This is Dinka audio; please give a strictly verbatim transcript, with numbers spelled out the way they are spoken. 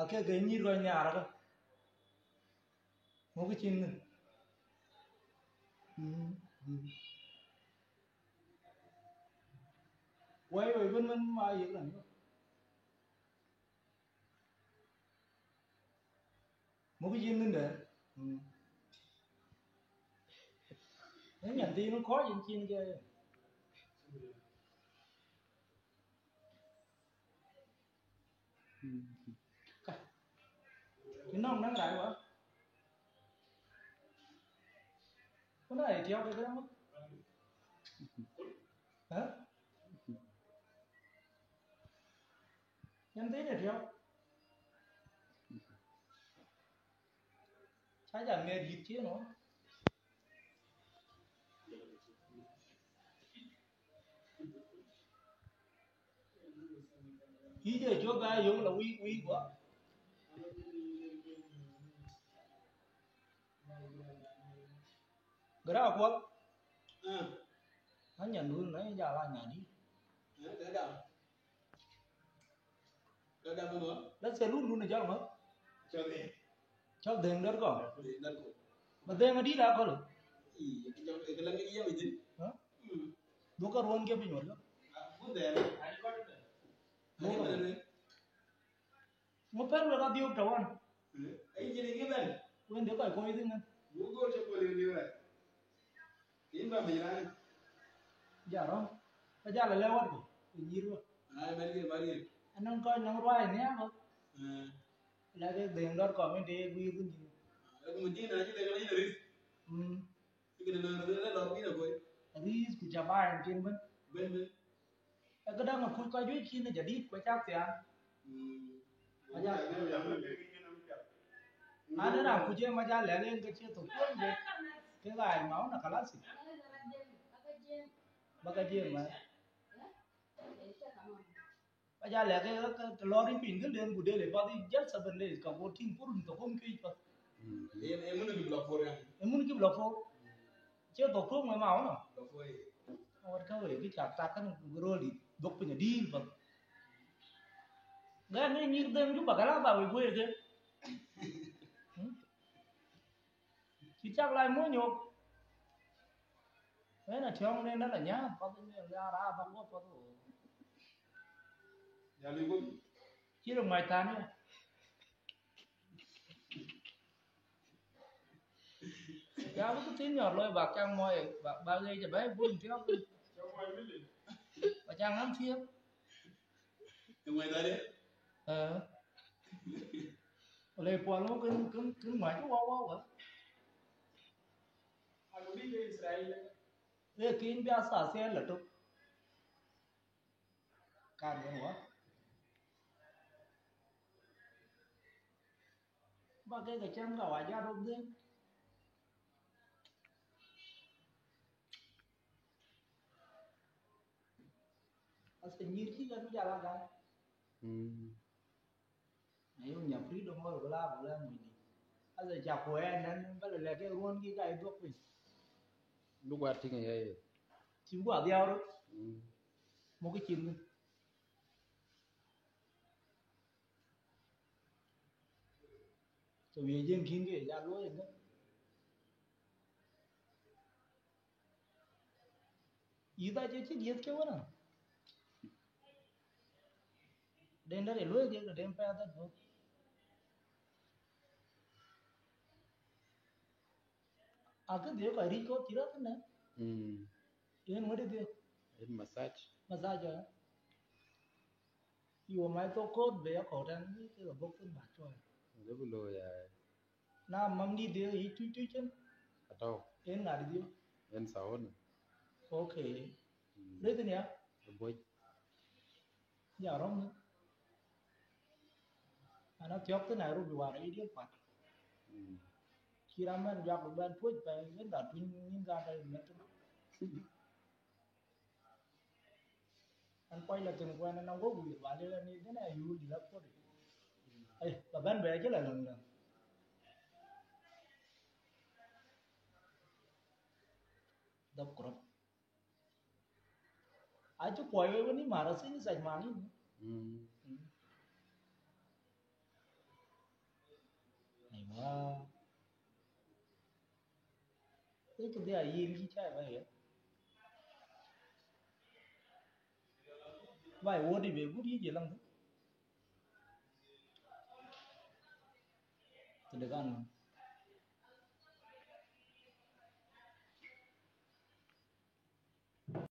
Akek ke nyïïr kɔc nhiaar aka. Muk cin ŋin. Mm, mm. Wai, wai, ben, ben, ma yek lan. Muk cin ŋin de. Mm. Ë nyan thiin kɔc yen cin ke. Cï nɔŋ naŋ rac wä. Ku na ye tiɔk ke këdäŋ. Hä? Nyan thiin ye tiɔk. Ca jal ŋɛɛt yït cien ɣɔn. Yï jɔ cök ba yök la wïc wïc guɔ. Gëra kuɔl. Ah. An nyan dun na jal a nyan dï. Eh, dada. Dada mo. La salon dun jal ŋö? Cɔl Dheŋ. Cɔl Dheŋ dot com. Dheŋ dot com. Ma Dheŋ adït akɔl. Ii, ke jam, ke la ngi yam idin. Ha? Hmm. Duka ruɔn ke piny wala? Ah, bu dheŋ. Ani kɔl. Ani kɔl. Ŋö pɛ̈l wek adhiɔ̈k tɔ̈ wan? Eh, ai jini ki ben. Wën de kɔc kɔc thïn ŋän. Bu gol cï kol yïn diu rɛt. Yïn ba mec rani. Jarɔ. Ba jal lɛ wat ku. Ku nyir wa. Ai, mɛn ke mari. Anɔŋ kɔc nɔŋ ruai ni ama. Eh. La ke Dheŋ dot com in te ye guir thïn jini. Eh, ku jini na jini ke ni ris. Mm. Ikënë lɔ, lɔ, lɔ, lɔ, lɔ, lɔ, lɔ. Ris ku jaba en tin ben. Ben, ben. Ë këdäŋ akuc kɔc juëc cïn ë jadït ku acak thiaan. Mm. Aja. An ë raan kuc ë mac alɛ̈k en ke cie thok kuɔny de. Ke ɣaac maun a kalasi. Bä ke jiëëm ë. Ba ja lɛ̈k ke, ke, ke lɔɔr yï piny këden ku del ë path yï jël seven days ka go tïŋ purun thok kum cuëc path. Mm. Yen, yen mun kï bï lɔ por ya. Yen mun kï bï lɔ por. Cie thok kum ë maun nɔ. Lɔ por ye. Awat ka wek kï cak tak kën ku rööl dït dhok piny adïl path. Gɛn ë nyïïr Dheŋ Juba kala ba wek guëër ke. Hmm? Cï cak lac mony yok. Ënë tiɔŋ nen dä la nyääŋ path ënë la raar bä guɔ path. Jal yï guöp. Cï röt mac than ya. Ya bï kë thiin nyɔɔr looi bak caŋ mɔɔi bak, bak ɣeec ë bɛ̈ɛ̈i bun tiɔp. Ba caŋ ɣän thiëëp. Ë ŋuɛ̈i dhal ye? Ee. Wala puɔl ŋö kën, kën, kën ŋuac wä wä wä. Ee kin bï asathiɛn la tök. Kan yen wä. Ba ke ke cam ka wa ja rop dhëŋ. Asa nyïïr cï ɣɛn jal a gam. Mm. Ayo nya freedom ŋɔl bï la bï la mony dï. Asa ca ku ɛn ɛn bä lɛ lɛ̈k ke ruɔ̈n kï ka ye dhuɔ̈k piny. Bï guɔ tïŋ ë ye ye. Cï guɔ dhiau rot. Mm. Muk cin. Ke wiëc yen kïn ke ja luɔi ënë. Yïth acï cï diëth ke wënë. Den dɛ̈t ë luɔi kek den pɛth adhuɔ̈k. Akë dhiëëth kɔc ric kɔ̈k cï rɔt thïn ë. Mm. Yen ŋöt ë dhiëëth. Yen massage. Massage, ë. Yuɔ mac thok koth be ya kɔ̈u tɛ̈n ke ke bɔ̈k thïn ba cuɔi. Lëbï looi ya. Na mam dït de yic tuc tuc cïn. Atɔ̈u. En ŋa dï dhiëëth? En sauna. Okay. Mm. Rëth ni ya? Ë bɔc. Ya rɔm ni. Ana thiɔ̈k thïn Nairobi war idiot pat. Mm. Cï ram bɛ̈n juak bï bɛ̈n tuɔ̈c pɛ̈i, yen da tuny nïn ka tɛ̈ mɛt. An kuɔc la thïn kuɛn an aŋuɔ̈k wiir ba lëk an ë jënë ayuul dït apuɔ̈t. Ai, ba bɛ̈n bɛ cï la lɔ̈ŋ lɔ̈ŋ. Dhɔp ku rɔt. Acï kuɔc wei wën ë mar asini saj man ïn. Mm. Mm. Ee këdhia yen cï cai ba ye. Ba ye wodi be gut yic ye laŋ. Këde kan.